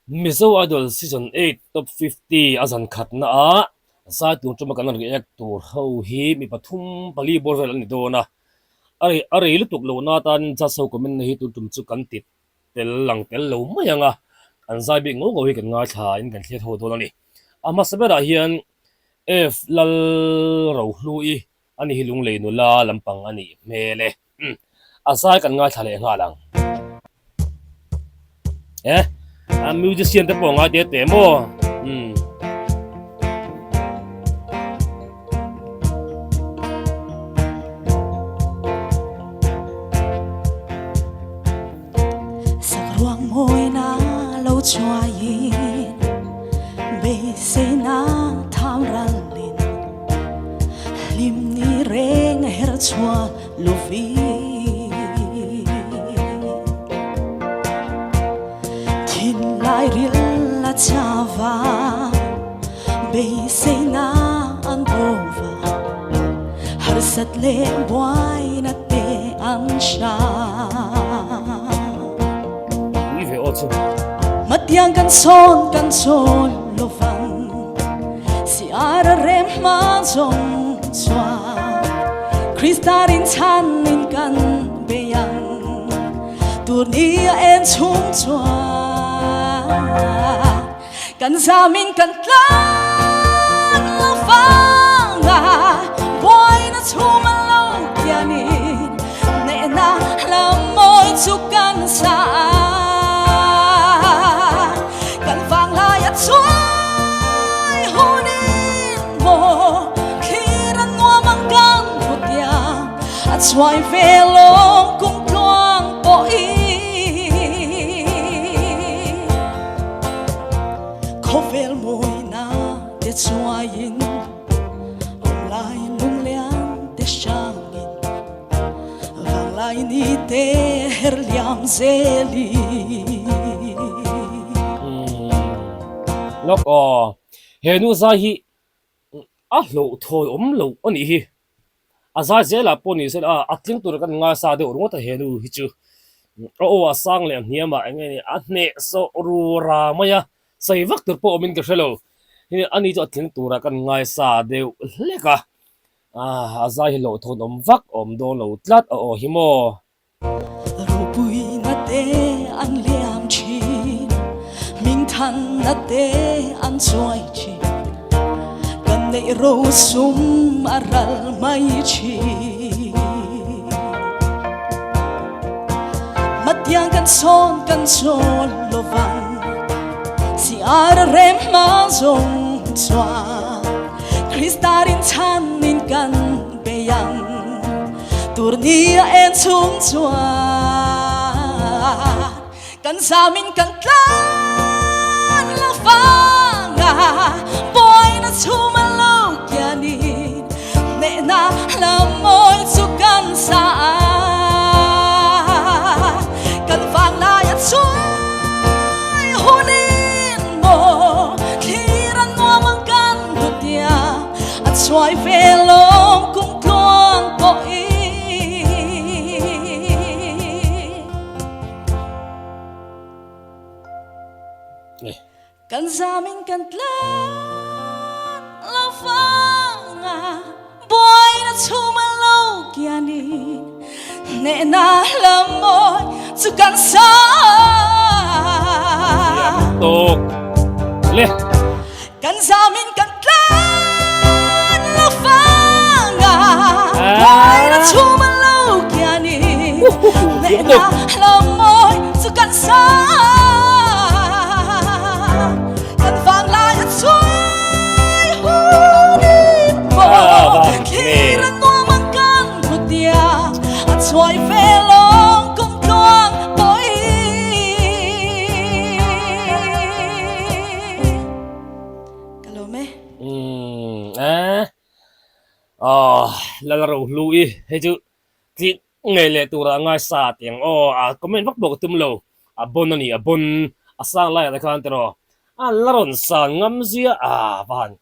Mizo Idol Season 8 Top 50 a zan khatna ah zai tur tuma kan react tur ho hi mi pathum pali bawr vel an ni dawn a, a rei a rei lutuk lohna atan judge ho comment na hi tun tum chu kan ti tel lang tel lo mai ang a, an zai bik ngau ngau hi kan ngaithla in kan thlir ho dawn a ni. A hmasa berah hian F Lalrohlui Ani hi lunglei nula lampang a nih hmel e. Umm. A zai kan ngaithla leh nghal ang. Eh, a musician te pawh ngai te te maw? Umm. Sakruang mawina lo chuaiin beiseina tham ralin Hlim ni reng her chhuah lovin Thinlai ril a chava Beiseina an bova Harsat leh buaina te an hra Pui ve aw chu. Matiang kan sawn kan chawl lovang. Si ara rem hma zawng chuan Krista rinchhan in kan bei ang Tur ni a en chhung chuan Kan zam in kan tlan lo vang a Buaina chhum a lo kian in Nehna hla mawi chu kan sa a Kan vanglai a chuai hunin maw Thlir a nuam ang kan hmu tiang A chuai ve lawng kum tluang pawhin Khawvel mawina te chuaiin Awmlai lunglian te hrangin Vanglai ni te her liam zeli. Lawk aw, he nu zai hi a hlauh thawi awm loh a nih hi. A zai zelah pawh ni sela a tling tur kan ngaisa deuh ringawt a he nu hi chu. A aw a sang leh a hniam ah eng nge ni a hneh sawh ru ra mai a, sawi vak tur pawh awmin ka hre lo. Ani chu a tling turah kan ngaisa deuh hlek a. A zai hi hlauhthawn awm vak awm dawn lo tlat a aw hi maw. Ropuina te an liam thin, hmingthanna te an chuai thin, kan neih rosum a ral mai thin. Matiang kan sawn kan chawl lovang, si ar a rem hma zawng chuan. Krista rinchhan in kan bei ang tur ni a en chung chuan kan zam in kan tlan lo vang a buaina chhum a lo kian in hnehna hla mawi chu kan sa a kan vanglai a chuai hun in maw thlir a nuam ang kan hmu tia a chuai ve lawm kum tluang pawhin. Kan zamin kan tlan lo vang a buaina chhum a lo kianin hnehna hla mawi chu kan sa Tawk le. Kan zamin kan tlan lo vang a buaina chhum a lo kianin hnehna hla mawi chu kan sa Kan vanglai a chuai hunin maw thlir a nuam ang kan hmu tiang a chuai ve lawng kum tluang pawhin Ka lawm e. Umm eh aw Lalrohlu i hei chu tih Ngei leh turah a ngai sa tih ang aw, a comment vak pawh ka tum lo, a bon a ni, a bon a sang laiah te khan tiraw a la rawn san ngam zia a va han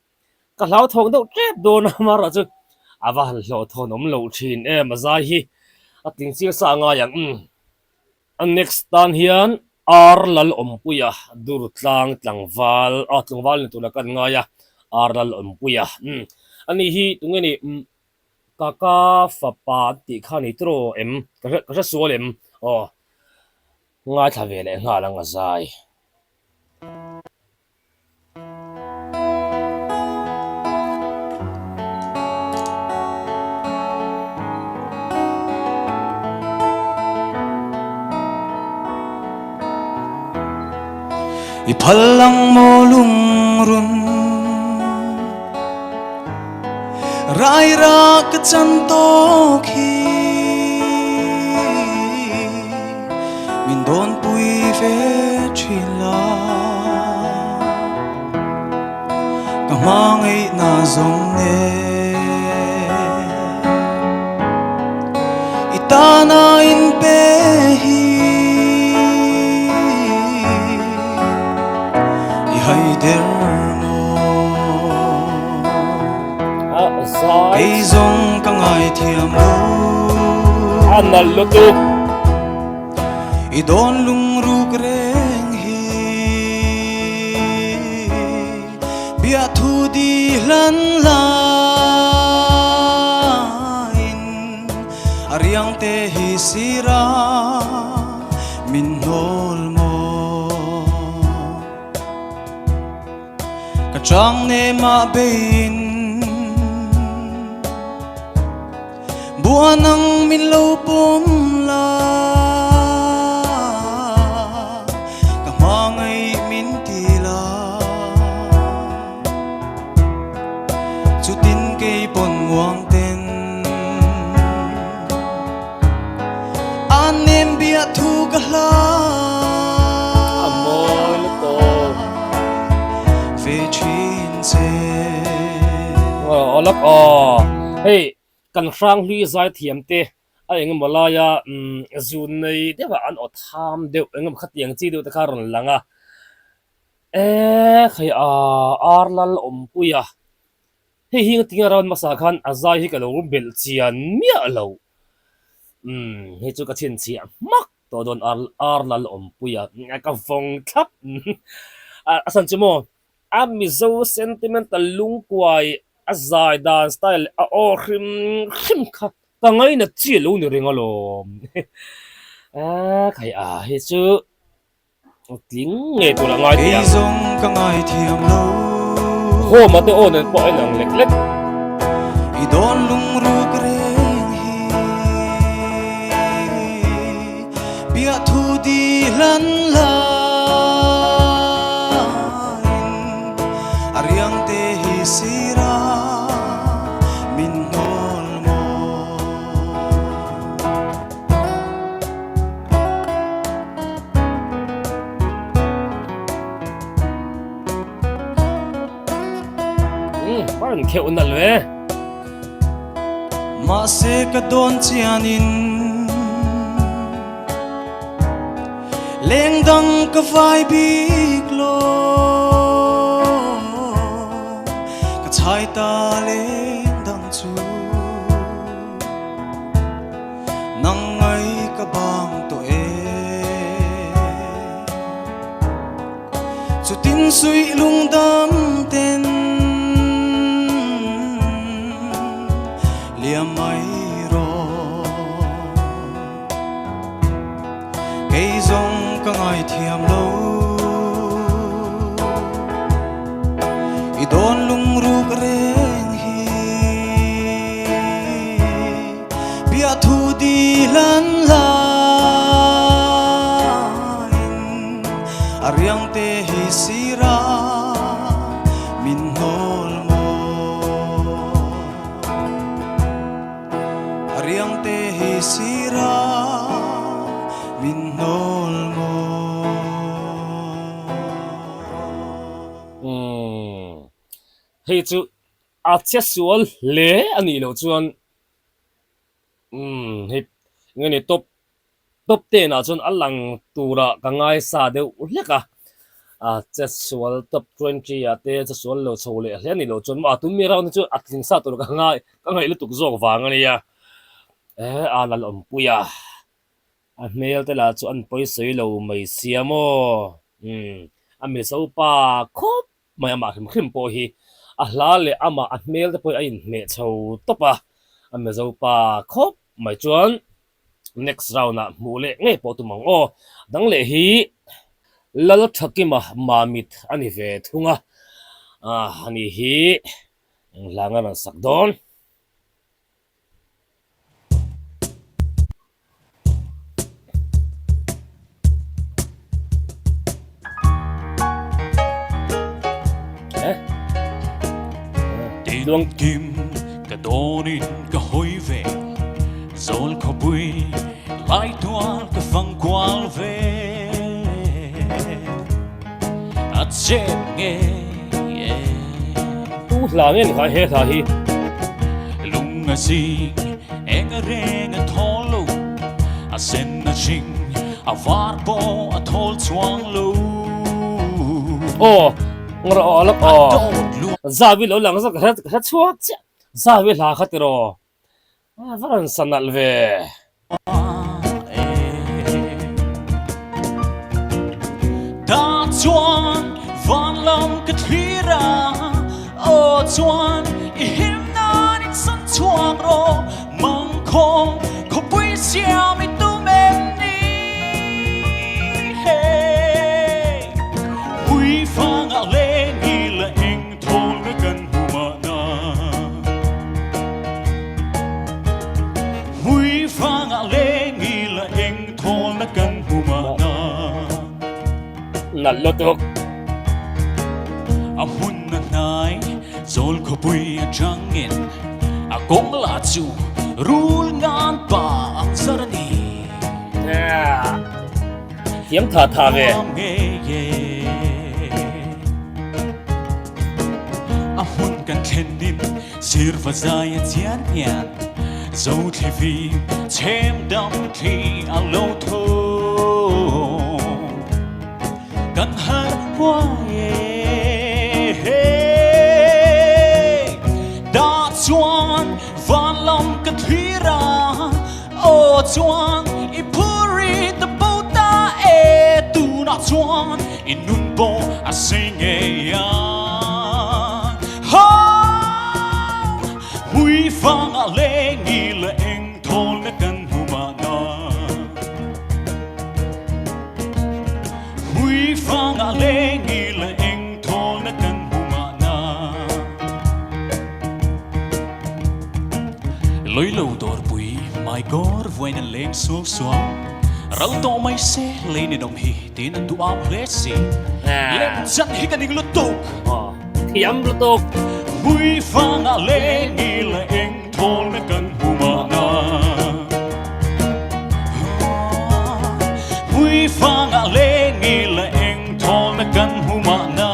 ka hlauthawng deuh tep dawn a amaherawh chu a va han hlawhthawn awm loh thin em a zai hi a tling chiang sa a ngai ang umm a next tan hian. Ar lal awmpuia dur tlang tlangval a tlangval ni tura kan ngai a ar lal awmpuia umm ani hi tunge ni umm kaka fapa an tih kha ni tiraw em ka hre ka hre sual em aw ngaithla ve leh nghal ang a zai. I phal ang maw lungrun Raira ka chan tawk hi Min dawn pui ve thin la Ka hma ngeihna zawng nen I tana in pe hi I hai der maw Kei zawng ka ngaithiam lo A nalh lutuk. I dawn lungruk reng hi Biahthu di hlan laiin A riang te hi sira min hnawl maw Ka chang nemah beiin Buan ang min lo pawm la Ka hmangaih min ti la Chutin kei pawn muang ten A nem biah thu ka hla A mawi lutuk Ve thin che Aw lak aw hei Kan hranghlui zaithiam te a engemaw laia zun nei deuh a an aw tham deuh engemaw khatiang chi deuh te kha a rawn lang a, e khai a ar lal awmpui a, hei hi ngatinge round hmasa khan a zai hi ka lo belh chian miah lo, umm hei chu ka chhinchhiah hmak tawh dawn ar lal awmpui a, ka vawng thlap a chhan chu maw A Mizo sentimental lungkuai a zai dan style leh a aw hrim hrim kha ka ngainat chi a lo ni reng alawm. A khai a hi chu tling ngei tur a ngai thei ang. Kei zawng ka ngaithiam lo. Home a te aw nen pawh a inang lek lek. I dawn lungruk reng hi Biahthu di hlan laiin a riang te hi sira min hnawl maw. Umm a rawn kheuh nalh ve. Mahse ka dawn chianin leng dang ka vai bik lo ka chhai ta leng dang chu nang ngai ka bang tawh e. Chutin suih lungdam ten liam mai rawh Kei zawng ka ngaithiam lo I dawn lungruk reng hi Biahthu di hlan laiin A riang te hi sira min hnawl maw A riang te hi sira min hnawl maw. Umm hei chu a che sual hle a nih loh chuan umm hei nge ni top Top ten ah chuan a lang turah ka ngaisa deuh hlek a, a chetsual top 20 ah te chetsual lo chho leh hle a nih loh chuan maw a tun mi round hi chu a tling sa tur ka ngai ka ngaih lutuk zawk vang a nia, eh a lalawmpui a. A hmel te lah chu an pawi sawi lo mai sia maw? Umm, a Mizo pa khawp mai amah hrim hrim pawh hi a hla leh amah a hmel te pawh hi a inhmeh chho tawp a, a Mizo pa khawp mai chuan next round ah hmuh leh ngei pawh tum ang aw. Dang leh hi Lalthakima Mamit a ni ve thung a, ah ani hi eng hla nge a rawn sak dawn? Tinkim ka dawnin ka hawi ve Zawl khawpui laitual ka fang kual ve A chep nge e. Tu hla nge ni kha he hla hi. Lung a zing eng a reng a thawl lo A sen a hring a var pawh a thawl chuang lo. Aw ngawrh aw lawk aw. Zavi lo lang zawk ka hre chhuak chiah Zavi hla kha tiraw. A va rawn sa nalh ve. Ta chuan van lam ka thlir a, aw chuan i him nan in san chhuak rawh, mangkhawng khawpui siam i tum em ni? Hey, Puifangah leng i la eng Thawlna kan hmu mahna. Hmuifangah leng ila eng thawlna kan hmu mahna. Nalh lutuk. A hmun a hnai zawl khawpui atangin a kawng lah chu rul ngan pa ang zar a ni. Thiam tha tha ve. A hmun kan thlen in sirva zai a chian hian zo thli vi chhem dam thli a lo tho kan har huai e Da chuan van lam ka thlir a Aw chuan i phur i ta bo ta e tunah chuan i nun pawh a sei ngei a Ho Hmuifangah leng i la eng thawlna kan hmu mahna Hmuifangah leng i la eng thawlna kan hmu mahna Loilo dawrpui mai kawr vuain an leng suau suau. Ral tawh mai se lei ninawm hi tiin an duh am hle si. Lem chan hi ka ning lutuk. Thiam lutuk. Hmuifangah leng i la eng thawlna kan hmu mahna. Hmuifangah leng i la eng thawlna kan hmu mahna.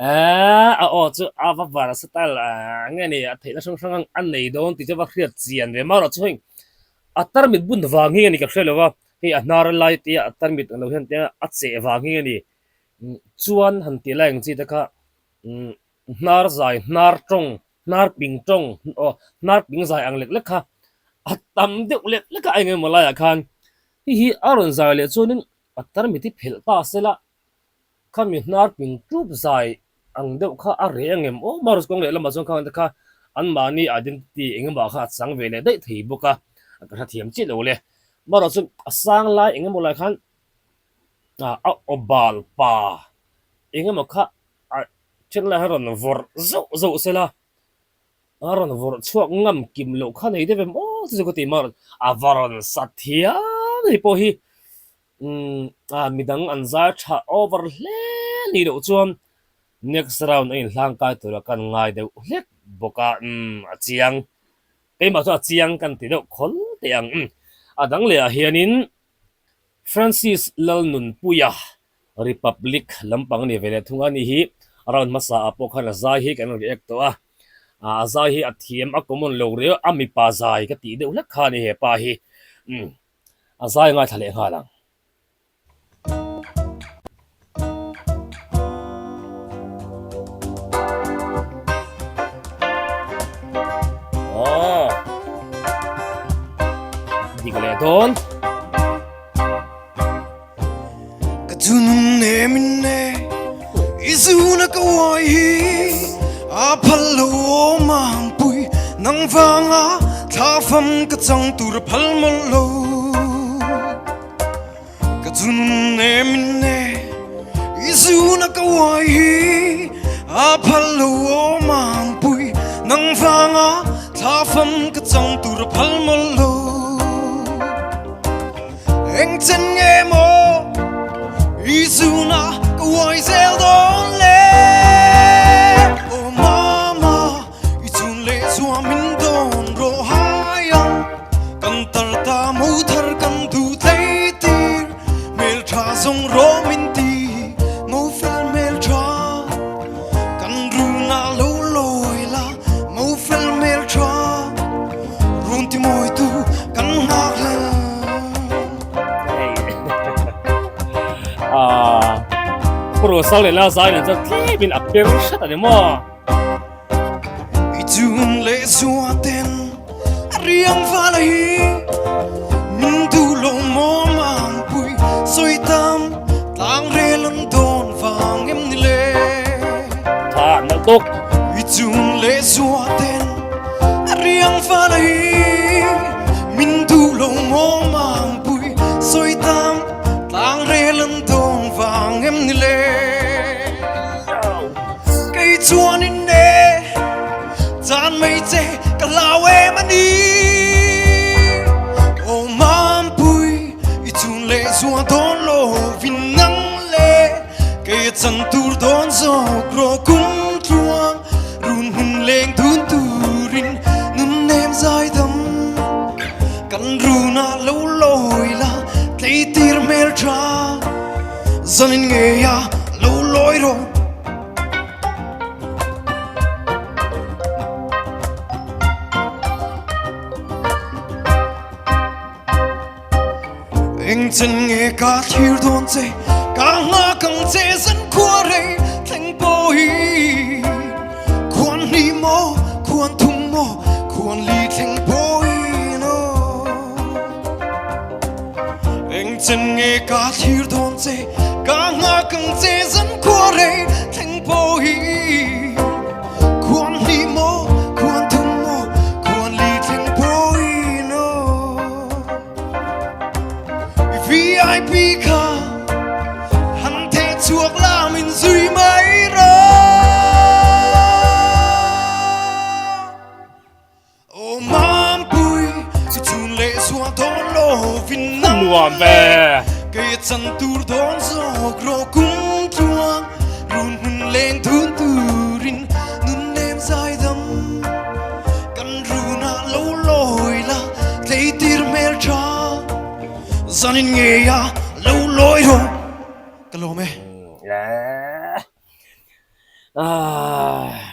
A aw chu a va var style nge ni a theihna hrang hrang a nei dawn tih chu a va hriat chian ve marawh chu hei a tarmit bun vang hi a ni ka hre lo va hei a hnar lai te a tarmit ang lo hian te a cheh vang hi a ni chuan han tih lai ang chi te kha hnar zai hnar tawng hnar ping tawng aw hnar ping zai ang lek lek kha a tam deuh lek lek a eng emaw laiah khan hei hi a rawn zai leh chuanin a tarmit hi phelh ta sela khami hnar ping tup zai ang deuh kha a reh ang em aw marawh kawng leh lamah chuan khang te kha anmahni identity eng emaw ah kha a chang ve leh daih thei bawk a ka hrethiam chiah lo le marawh chu a sang lai eng emaw lai khan a aw bal pa eng emaw kha A then lai a rawn vawrh zauh zauh sela, a rawn vawrh chhuak ngam kim loh kha nei deuh em aw chu chu ka ti mar a va rawn sa thiam hei pawh hi umm a midang an zai tha over hle ni loh chuan next round a inhlang kai tura kan ngai deuh hlek bawk a umm a chiang keimah chuan a chiang kan ti deuh khawl teh ang umm a dang leh ah hianin Francis Lalnunpuia Republic lampang a ni ve leh thung a ni hi round hmasa ah pawh khan a zai hi kan react tawh a, a zai hi a thiam a common lo riau a mipa zai ka tih deuh hlek kha a ni he pa hi umm a zai ngaithla leh nghal ang. dawn. Ka chunun nem in e i zuna ka uai hi a phal lo aw mangpui nang vanga thla fam ka chang tur a phal mawlh lo Ka chunun nem in e i zuna ka uai hi a phal lo aw mangpui nang vanga thla fam ka chang tur a phal mawlh lo. Eng chen nge maw i zuna ka uai zel dawn le Aw mama i chun leh zuam in dawn rawh hai ang Kan tar ta mo thar kan duh tlei tir Hmeltha zawng rawh min ti mo fel hmeltha Kan runa lo lawi la mo fel hmeltha Run ti mawi tu kan nghak hlel. Ah, Pu Ruasang leh la zai nen chuan tlem in a per hret a ni maw? I chun leh zua ten a riang val a hi min duh lo maw mangpui sawi tam tlang rel an dawn vang em ni le? Tha nalh tuk. I chun leh zua ten a riang val a hi min duh lo maw mangpui sawi tam tlang rel an dawn vang em ni le? Kei chuan in e chan mai che ka hlau em a ni Aw Mampui i chun leh zua dawn lo vin nang le kei a chan tur dawn zawk rawh kum tluang run hun leng dun turin nun nem zai dam kan runa lo lawi la tleitir hmel tha zanin ngeia lo lawi rawh. Eng chen nge ka thlir dawn che ka nghak ang che zan khua rei thleng pawh hi khuan hnih maw khuan thum maw khuan li thleng pawh hi aw Eng chen nge ka thlir dawn che ka nghak ang che zan khua rei thleng pawh hi khuan hnih maw khuan thum maw khuan li thleng pawh hi aw VIP kha han theh chhuak la min zui mai rawh Aw Mampui chu chhun leh zuah dawn lo vin nang Nuam ve. Kei a chan tur dawn zawk rawh kum tluang run hmun leng dun turin nun nem zai dam kan runah lo lawi la tleitir hmel tha zanin ngeia lo lawi rawh ka lawm e.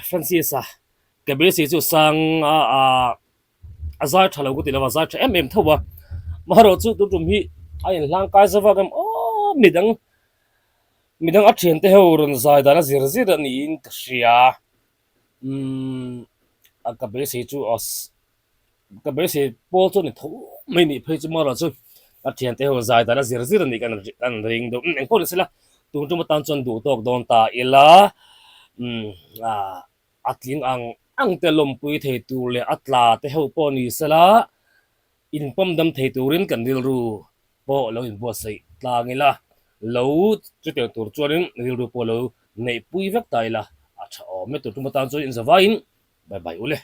Francis a Ka beisei chu sang a a zai tha lo ka ti lo a, zai tha em em tho a. Amaherawhchu chu tun tum hi a inhlang kai zau vak em aw midang midang a thiante ho rawn zai dan a zir zir a niin ka hria. Umm a ka beisei chu a ka beisei pawl chu a ni tho mai nih phei chu amaherawhchu a thiante ho zai dan a zir zir a nih kan ring deuh. Engpawh ni sela tun tum atan chuan duh tawk dawn ta ila umm ah. A tling ang ang te lawmpui thei tur leh a tla te ho pawh ni sela, inpawm dam thei turin kan rilru pawh lo inbuatsaih tlang ila, lo chutiang tur chuanin rilru pawh lo neihpui vek ta ila a tha awm e. Tun tum atan chuan inzavaiin bye bye u le.